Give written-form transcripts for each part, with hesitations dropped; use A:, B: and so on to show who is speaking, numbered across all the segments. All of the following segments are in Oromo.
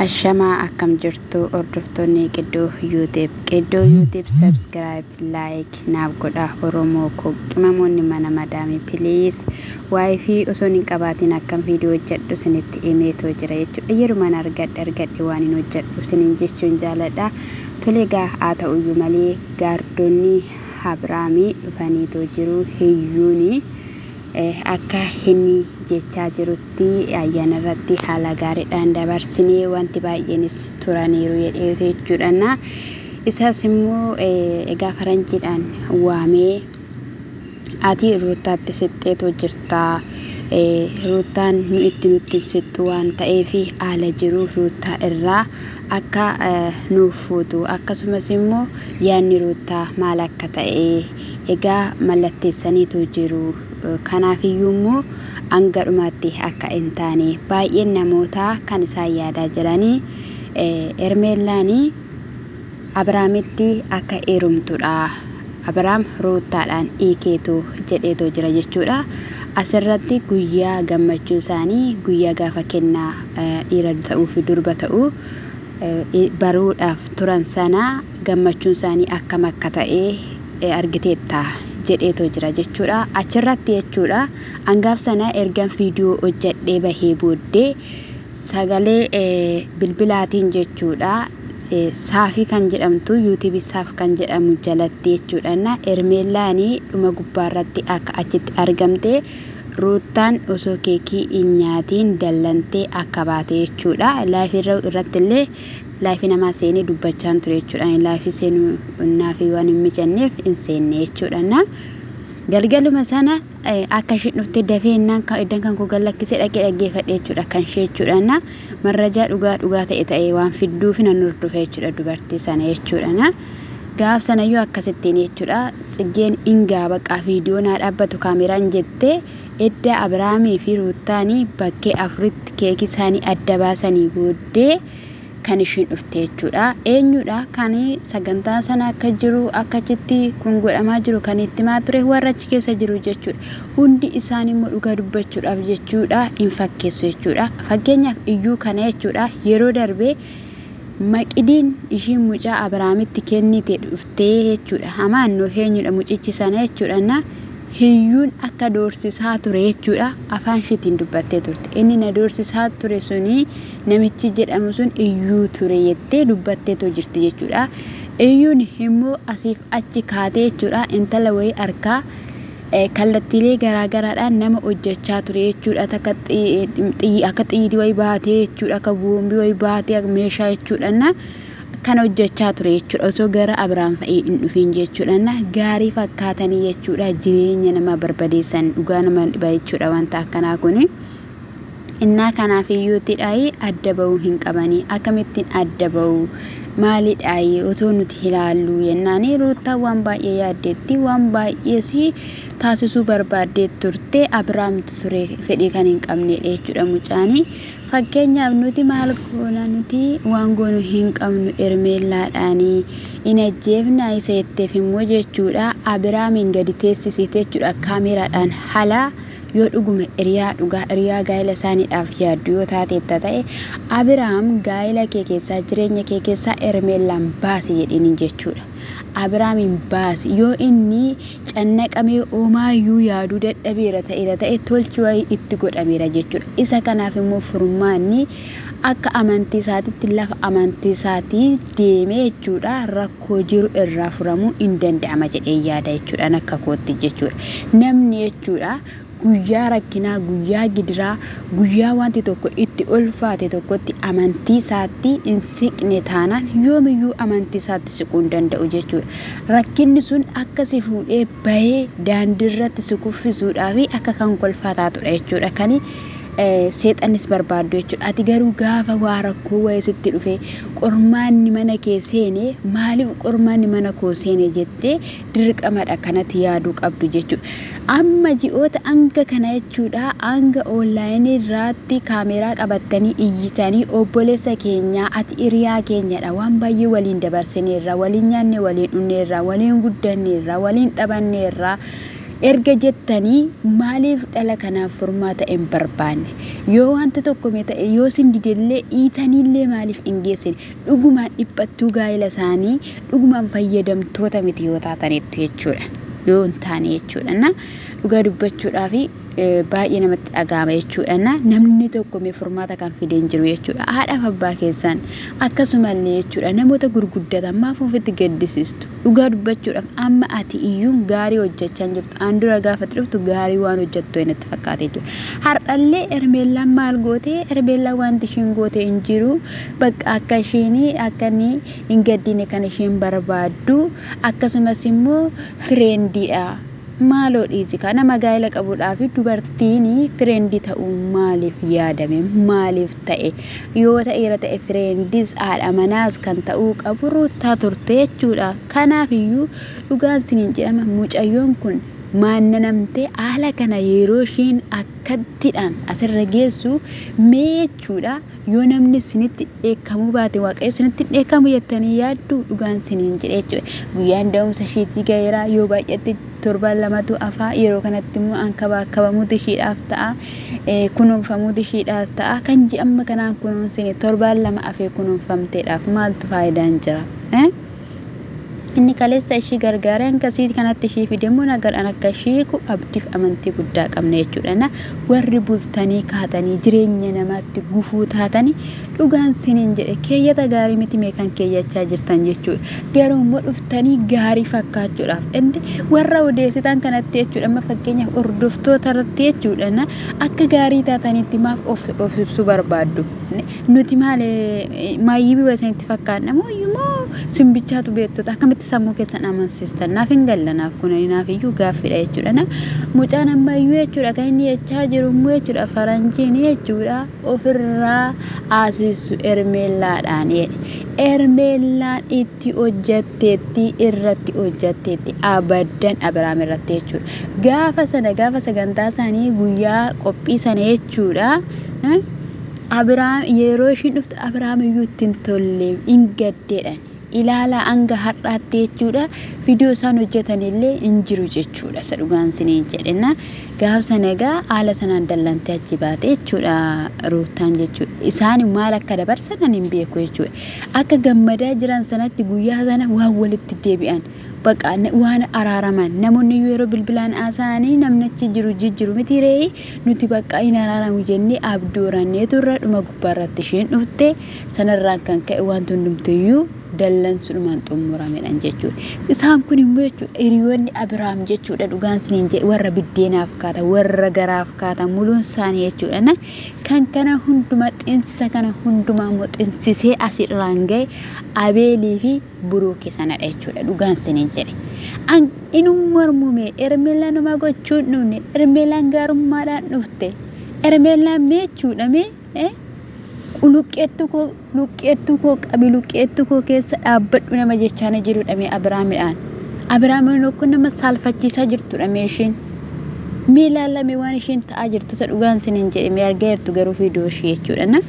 A: Ashamaa akkam jirtu hordoftoonni Qidduu YouTube. Qidduu YouTube subscribe like naaf godha Oromoo koo qimamoonni mana madaami please. Waayifii osoo hin qabaatiin akkam viidiyoo hojjedhu isinitti himeetoo jira jechuudha. Yerumaan argadhe argadhe waan hin hojjedhu isiniin jechuun jaaladha. Tole egaa haa ta'uyyuu malee gaardonni Abiraamii dhufaniitoo jiru hiyyuuni. Akka inni jechaa jirutti ayyaana irratti haala gaariidhaan dabarsinee wanti baay'eenis turaniiru jedhee jechuudha. Isas immoo egaa faranjiidhaan waamee ati Ruuttaatti sixxeetoo jirta. Ruuttaan nu itti nutti sixxu waan ta'eef haala jiru Ruuttaa irraa akka nuuf fuutu akkasumas immoo yaadni Ruuttaa maal akka ta'e Egaa mallatteessaniitu jiru. Kanaafiyyuu immoo hanga dhumaatti akka hin taane baay'een namootaa kan isaan yaadaa jiranii Hermeellaan Abiraamitti akka heerumtudha. Abiraam Ruuttaadhaan hiikeetu jedheetoo jira jechuudha. Asirratti guyyaa gammachuu isaanii guyyaa gaafa kennaa dhiira ta'uu fi durba ta'uu baruudhaaf turan sana gammachuun isaanii akkam akka ta'e argiteetta jedheetoo jira jechuudha. Achirratti jechuudha angaaf sana ergan viidiyoo hojjedhee bahee booddee sagalee bilbilaatiin jechuudha saafii kan jedhamtu yuutuubii saaf kan jedhamu jalatti jechuudha. Hermeellaanii dhuma gubbaarratti akka achitti argamte Ruuttaan osoo keekii hin nyaatiin dallantee akka baate jechuudha. Laayifii irratti illee laayifii namaa seenee dubbachaan ture jechuudha. Ani laayifii seenuu naaf waan hin mijanneef hin seenne jechuudha. Na galgaluma sana akka isheen dhuftee dafee innaan kan iddan kan koo gallakkisee dhaqee dhaggeeffadhe jechuudha kan ishee jechuudha. Na marrajaa dhugaa dhugaa ta'e ta'e waan fidduuf nan hordofe jechuudha dubartii sana jechuudha. Na gaaf sanayyuu akkasittiin jechuudha. Tsiggeen in ga'a baqqaa viidiyoon haa dhaabbatu kaameraan jettee edda Abiraamii fi Ruuttaanii bakkee afuritti keekii isaanii adda baasanii booddee kan ishiin dhufte jechuudha. Eenyudha kan sagantaa sana akka jiru akka achitti kun godhamaa jiru kan itti himaa ture warra achi keessa jiru jechuudha. Hundi isaanii immoo dhugaa dubbachuudhaaf jechuudha hin fakkeessu jechuudha. Fakkeenyaaf iyyuu kana jechuudha yeroo darbee Maqidiin ishiin mucaa Abrahaamitti kennite dhuftee jechuudha. Hamaan nuuf eenyudha mucichi sana jechuudha. Na hiyyuun akka doorsisaa ture jechuudha. Afaan ishiitiin dubbattee turte. Inni na doorsisaa ture suni namichi jedhamu sun iyyuu ture jettee dubbatteetoo jirti jechuudha. Iyyuun immoo asiif achi kaatee jechuudha. Intala wayii harkaa kallattiilee garaa garaadhaan nama hojjechaa ture jechuudha. Takka akka xiyyiitii wayii baatee jechuudha. Akka boombii wayii baatee meeshaa jechuudha. Na kan hojjechaa ture jechuudha. Osoo gara Abiraam fa'ii hin dhufiin jechuudha. Na gaarii fakkaatanii jechuudha. Jireenya nama barbadeessan dhugaa nama dhiba jechuudha wanta akkanaa kuni. Innaa kanaaf iyyuuttidhaayi adda ba'uu hin qabanii akkamittiin adda ba'u maalidhaayi otoo nuti ilaalluu jennaani Ruuttaan waan baay'ee yaaddeetti waan baay'ees taasisuu barbaaddee turte Abiraamtu ture fedhii kan hin qabneedha jechuudha mucaani fakkeenyaaf nuti maal goona nuti waan goonu hin qabnu Hermeellaadhaani hin ajjeefnaa isa jetteef immoo jechuudha Abiraamiin gadi teessisite jechuudha kaameeraadhaan halaa Yoo dhuguma hiriyaa dhugaa, hiriyaa gaa'ela isaaniidhaaf yaaddu yoo taateetta ta'e, Abiraam gaa'ela kee keessaa, jireenya kee keessaa Hermeellaan baasi jedhiiniin jechuudha. Abiraamiin baasi. Yoo inni cannaqamee homaayyuu yaaduu dadhabeera ta'eera ta'e tolchi wayii itti godhameera jechuudha. Isa kanaaf immoo furmaanni akka amantii isaatitti lafa amantii isaatii deemee jechuudha rakkoo jiru irraa furamuu in danda'ama jedhee yaada jechuudha akka kootti jechuudha. Namni jechuudha guyyaa rakkinaa, guyyaa gidiraa, guyyaa wanti tokko itti ulfaate tokkotti amantii isaatti hin siqne taanaan yoomiyyuu amantii isaatti siquu hin danda'u jechuudha. Rakkinni sun akka si fuudhee bahee daandiirratti si kuffisuudhaa fi akka kan kolfaa taatudha jechuudha. Kani seexannis barbaaddu jechuudha. Ati garuu gaafa waa rakkoo wayii sitti dhufe qormaanni mana kee seene maaliif qormaanni mana koo seene jettee dirqamadha kanatti yaaduu qabdu jechuudha. Amma ji'oota hanga kana jechuudha hanga onlaayinii irraatti kaameeraa qabattanii iyyitanii obboleessa keenyaa ati hiriyaa keenyadha waan baay'ee waliin dabarsineerra waliin nyaanne waliin dhugneerra waliin guddanneerra waliin taphanneerra. Erga jettanii maaliif dhala kanaaf furmaata hin barbaanne? Yoo wanta tokko mee ta'e yoo isin didellee dhiitaniillee maaliif hin geessine? Dhugumaan dhiphattuu gaa'ela isaanii dhugumaan fayyadamtoota miti yoo taataniittu jechuudha. Yoo hin taane jechuudha. Na dhugaa dubbachuudhaaf baay'ee namatti dhaga'ama jechuudha. Na namni tokko mee furmaata kan fide hin jiru jechuudha. Haadhaaf abbaa keessan akkasumallee jechuudha namoota gurguddatan maaf ofitti gaddisiistu? Dhugaa dubbachuudhaaf amma ati iyyuu gaarii hojjechaa hin jirtu. An dura gaafa ati dhuftu gaarii waan hojjettu natti fakkaate jechuudha. Har'allee Hermeellaan maal goote? Hermeellaan wanti ishiin goote hin jiru. Bakka akka ishiin akka inni hin gaddine kan isheen barbaaddu akkasumas immoo fireendiidha. Maaloo dhiisi kaa nama gaa'ela qabudhaa fi dubartiin fireendi ta'uu maaliif yaadame maaliif ta'e yoo ta'eera ta'e fireendis haadha manaas kan ta'uu qabu Ruuttaa turte jechuudha. Kanaaf iyyuu dhugaan siniin jedhama mucayyoon kun maannanamtee haala kana yeroo isheen akkattidhaan asirra geessu mee jechuudha. Yoo namni isinitti dheekkamuu baate Waaqayyo isinitti hin dheekkamu jettanii yaadduu? Dhugaan isiniin jedhe jechuudha. Guyyaan da'umsa ishiitii ga'eera. Yoo baay'atte torban lamatu hafa. Yeroo kanatti immoo ankabaakkabamuu ishiidhaaf ta'a. Kunuunfamuutu ishiidhaaf ta'a. Kan ji'a amma kanaan kunuunsine torbaan lama hafee kunuunfamteedhaaf maaltu faayidaan jira? Inni kaleessa ishii gargaaree hanga isii kanatti ishii fide immoo nagadhaan akka ishii hiiku abdiif amantii guddaa qabna jechuudha. Na warri bultanii kaatanii jireenya namaatti gufuu taatanii dhugaan siniin jedhe keeyyata gaarii miti mee kan keeyyachaa jirtan jechuudha. Garuu immoo dhuftanii gaarii fakkaachuudhaaf indi warra odeessitan kanatti jechuudha. Amma fakkeenyaaf hordoftoota irratti jechuudha. Na akka gaarii taatanitti maaf of ibsuu barbaaddu? Nuti maali maayyibii waa isinitti fakkaanna moo iyyuu moo simbichaatu beektota akkamitti sammuu keessan amansiistan naaf hin galle naaf kun naaf iyyuu gaaffiidha jechuudha na mucaan ammayyuu jechuudha kan inni jechaa jiru immoo jechuudha faranjiin jechuudha ofirraa haasissu ermeellaadhaan jedhe ermeellaan itti hojjatteetti irratti hojjatteetti abaddan abiraam irratti jechuudha gaafa sana gaafa sagantaa isaanii guyyaa qophii sana jechuudha. Abiraam yeroo ishiin dhuftu Abiraam iyyuu itti hin tolle hin gaddeedhan. Ilaalaa hanga har'aatti jechuudha viidiyoo isaan hojjetan illee hin jiru jechuudha isa dhugaan isiniin jedhenna. Gaaf sana egaa haala sanaan dallantee achi baate jechuudha Ruuttaan jechuudha. Isaan maal akka dabarsan ani hin beeku jechuudha. Akka gammadaa jiran sanatti guyyaa sana waan walitti deebi'an. Baqa waan araaraman namoonni iyyuu yeroo bilbilaan haasa'anii namni achi jiru jijjiru miti reeyi nuti bakka hin araaramu jennee abdii horannee turre dhuma gubbaarratti isheen dhufte sanarraan kan ka'e wanti hundumtuyyuu dallansudhumaan xumuramedhan jechuudha. Isaan kun immoo jechuudha hiriyoonni Abiraam jechuudha dhugaan isiniin jedhe warra biddeenaaf kaata warra garaaf kaata muluun isaanii jechuudha na kan kana hundumaa xinsisa kana hundumaa immoo xinsisee asirraan ga'e Abeelii fi Buruuke sanadha jechuudha dhugaan sinin jedhe. An inum mormume Ermeellaan homaa gochuu hin dhufne Ermeellaan gaarummaadhaan dhufte Ermeellaan mee jechuudha mee luqqeettuu koo luqqeettuu koo qabi luqqeettuu koo keessa dhaabbadhu nama jechaana jirudha mee Abiraamidhaan. Abiraamiin kun nama saalfachiisaa jirtudha mee ishiin. Mee ilaalame waan isheen ta'aa jirtu isa dhugaan sinin jedhe mee argaa jirtu garuu viidiyoo ishee jechuudha na.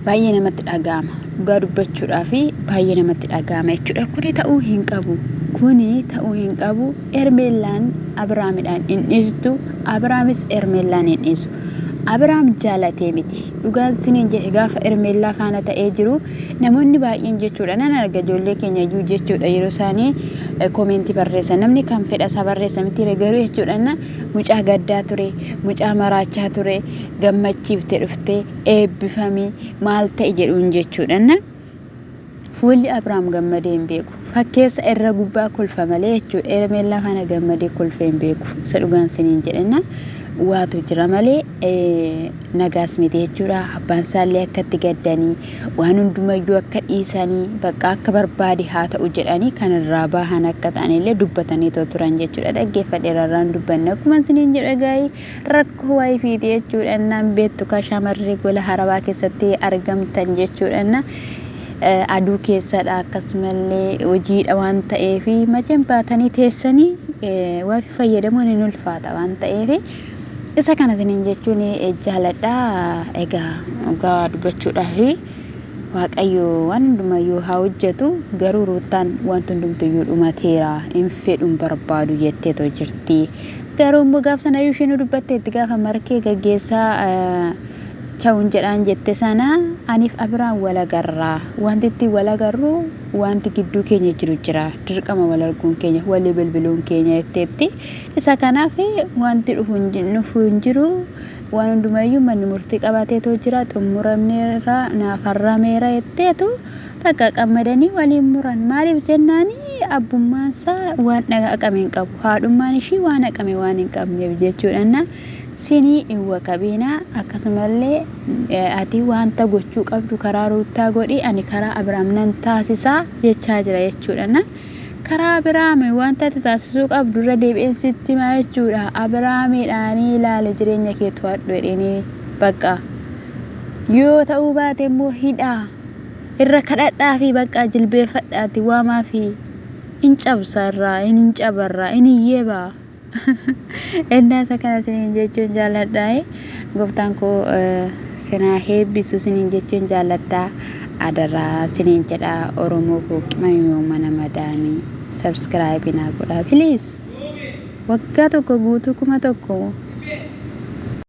A: Baay'ee namatti dhaga'ama. Dhugaa dubbachuudhaaf baay'ee namatti dhaga'ama jechuudha. Kuni ta'uu hin qabu. Kuni ta'uu hin qabu. Hermeellaan Abiraamidhaan hin dhiistu. Abiraamis Hermeellaan hin dhiisu. Abiraam jaalatee miti. Dhugaan siniin jedhe gaafa Hermeellaa faana ta'ee jiru namoonni baay'een jechuudha. Nan arga ijoollee keenya iyyuu jechuudha yeroo isaanii koomeentii barreessan. Namni kan fedha isaa barreessa miti garuu jechuudha. Mucaa gaddaa ture, mucaa maraachaa ture, gammachiifte dhufte. Eebbifami maal ta'e jedhuun jechuudha. Na fuulli Abrahaam gammadee hin beeku. Fakkeessa irra gubbaa kolfa malee jechuudha. Hermeellaa faana gammadee kolfee hin beeku. Isa dhugaan siniin jedhenna. Waatu jira malee nagaas miti jechuudha. Abbaan isaallee akka itti gaddanii waan hundumayyuu akka dhiisanii bakka akka barbaade haa ta'u jedhanii kan irraa bahan akka ta'anillee dubbatanii turan jechuudha. Dhaggeeffadheera irraan dubbanne akkuma siniin jedhu egaa Rakkoo wifiiti jechuudha innaan beektu kaa shamarree gola harabaa keessatti argamtan jechuudha inna aduu keessadha akkasumallee hojiidha waan ta'eef maceen baatanii teessanii wifi fayyadamuun hin ulfaata waan ta'eef isa kana isiniin jechuun jaaladha egaa dhugaa dubbachuudhaaf. Waaqayyo waan hundumayyuu haa hojjetu garuu Ruuttaan wanti hundumtuyyuu dhumateera hin fedhu hin barbaadu jetteetoo jirti. Garuu immoo gaaf sanayyuu isheen dubbatteetti gaafa markee gaggeessaa chawun jedhaan jette sana aniif Abiraan wal agarra wanti ittiin wal agarru wanti gidduu keenya jiru jira dirqama wal arguun keenya walii bilbiluun keenya jetteetti. Isa kanaaf wanti dhufu hin jiru. Waan hundumayyuu manni murtii qabateetoo jira xummuramneerra naa farrameera jetteetu bakka qammadanii waliin muran. Maaliif jennaani abbummaansaa waan haqame hin qabu. Haadhummaan ishii waan haqame waan hin qabneef jechuudha. Sinii hin waqabiinaa akkasumallee ati wanta gochuu qabdu karaa Ruuttaa godhi ani karaa Abiraam nan taasisaa jechaa jira jechuudha. Karaa Abiraam wanta ati taasisuu qabdu irra deebi'een sitti himaa jechuudha. Abiraamiidhaanii ilaali jireenya kee to'adhu jedheenii bakka. Yoo ta'uu baate immoo hidhaa. Irra kadhadhaa fi bakka jilbeeffadhaati waamaa fi hin cabsa irraa, hin cabarraa, hin iyyebaa. Ennaa isa kana isiniin jechuun jaalladha. Gooftaan koo sinaa heebbisu isiniin jechuun jaalladha. Adaraa isiniin jedha Oromoo koo qimamii mana madaamii. Subscribe naa godhaa please. Waggaa tokko guutuu 1000.